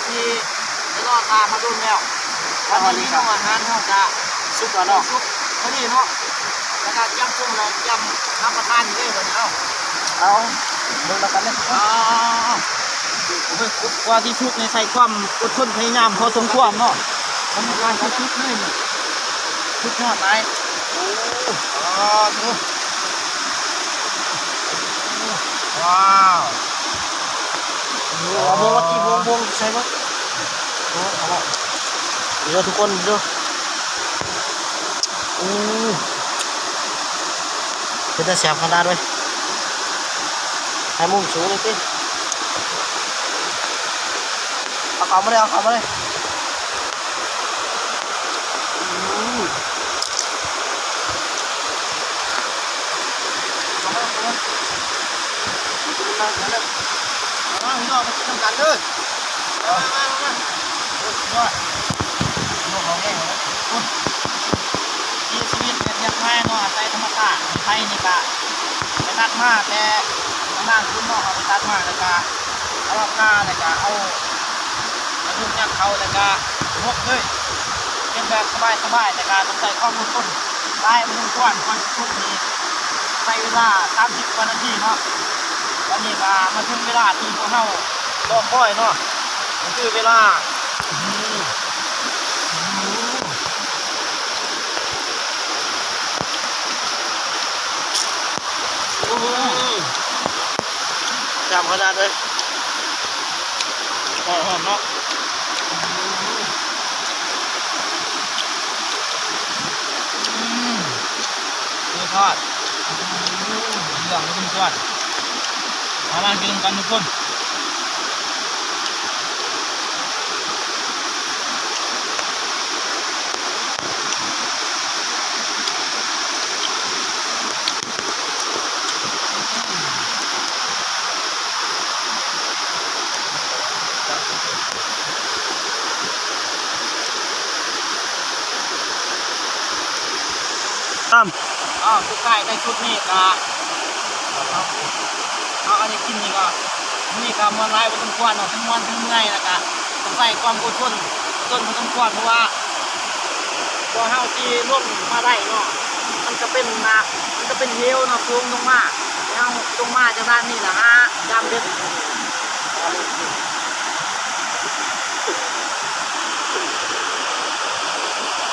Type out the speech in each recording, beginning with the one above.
ທີ່ໄດ້ລໍຖ້າມາດົນແລ້ວ. ຕອນນີ້ເມນູອາຫານເຮົາກະສຸກແລ້ວເນາະ ສຸກພໍດີເນາະ ແລ້ວກະກຽມຊົງແລ້ວ ກຽມຮັບປະທານເລີຍບາດນີ້. ເອົາ ເອົາເບິ່ງນຳກັນເດີ. ອໍ ກວ່າຊິສຸກນີ້ໃຊ້ຄວາມອົດທົນພະຍາຍາມພໍສົມຄວນເນາະ. ທຳມະຊາດສຸດໆເລີຍນີ້ ສຸດຍອດຫຼາຍ. ໂອ້ ອໍ ໂອ້ ວ້າວ ໂອ້ ເອົາບໍ່ ວ່າຕີວົງໆໃສ່ເບິ່ງ. ໂອ້ ເອົາບໍ່ ເດີທຸກຄົນເດີ. ໂອ້ ເປັນຕາແຊບຂະໜາດເວີຍ. ໃຫ້ມຸມສູງນີ້ຕິ ເອົາເຂົ້າມາເລີຍ ເອົາເຂົ້າມາເລີຍ. ອືມ ມາ ມາ ມາ ມາ ພີ່ນ້ອງມາກິນນຳກັນເດີ. ມາ ມາ ມາ ມາ ໂອ້ຍ ສຸດຍອດ ໂອ້ ເອົາແຮງເອົາແຮງ. ໂອ້ຍ ວິຖີຊີວິດແບບຮຽບງ່າຍເນາະ ອາໄສທຳມະຊາດ. ໄປຕັດມາແຕ່ທາງດ້ານພຸ້ນເນາະ ເຮົາໄປຕັດມາ ແລ້ວກະເອົາມາຜ່າ ແລ້ວກະເອົາ ເອົາທຸງຍັດເຂົ້າ ແລ້ວກະໝົກເລີຍ. ເຮັດແບບສະບາຍໆ ແຕ່ກະຕ້ອງໃຊ້ຄວາມອົດທົນຫຼາຍພໍສົມຄວນ ກວ່າຊິສຸກນີ້ໃຊ້ເວລາສາມສິບກວ່ານາທີເນາະ. ຕອນນີ້ກະມາເຖິງເວລາທີ່ພວກເຮົາລໍຄອຍເນາະ ກໍຄືເວລາ ໂອ້ໂຫ ແຊບຂະໜາດເລີຍ. ຫອມໆ ເນາະ. ອືມ ໝູທອດ ໂອ້ ເຫຼືອງເລີຍທຸກຄົນ. ມາ ມາກິນນຳກັນທຸກຄົນ. ຕຳ ອ້າວ ສຸດທ້າຍໃນຊຸດນີ້ກະ ເຮົາ ເຮົາກໍໄດ້ກິນນີ້ກໍ ມື້ນີ້ກໍມ່ວນຫຼາຍພໍສົມຄວນເນາະ ທັງມ່ວນທັງເມື່ອຍ ແລ້ວກະຕ້ອງໃຊ້ຄວາມອົດທົນ ອົດທົນພໍສົມຄວນ ເພາະວ່າກວ່າເຮົາຊິລົງມາໄດ້ເນາະ ມັນກໍເປັນໜ້າ ມັນກໍເປັນເຫວເນາະ ສູງລົງມາ ແລ້ວເຮົາລົງມາຈາກດ້ານນີ້ລະຫາຢາມເດັດ.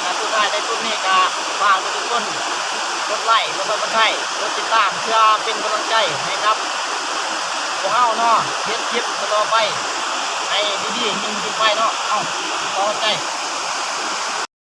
ແລະສຸດທ້າຍໃນຊຸດນີ້ກະຝາກທຸກຄົນກົດໄລ ກົດຊັບສະໄຄຣບ໌ ກົດຕິດຕາມ ເພື່ອເປັນກຳລັງໃຈໃຫ້ກັບພວກເຮົາເນາະ ເຮັດຄລິບຕໍ່ໆໄປໃຫ້ດີໆ ຍິ່ງຂຶ້ນໄປເນາະ. ເອົ້າ ຂໍຂອບໃຈ.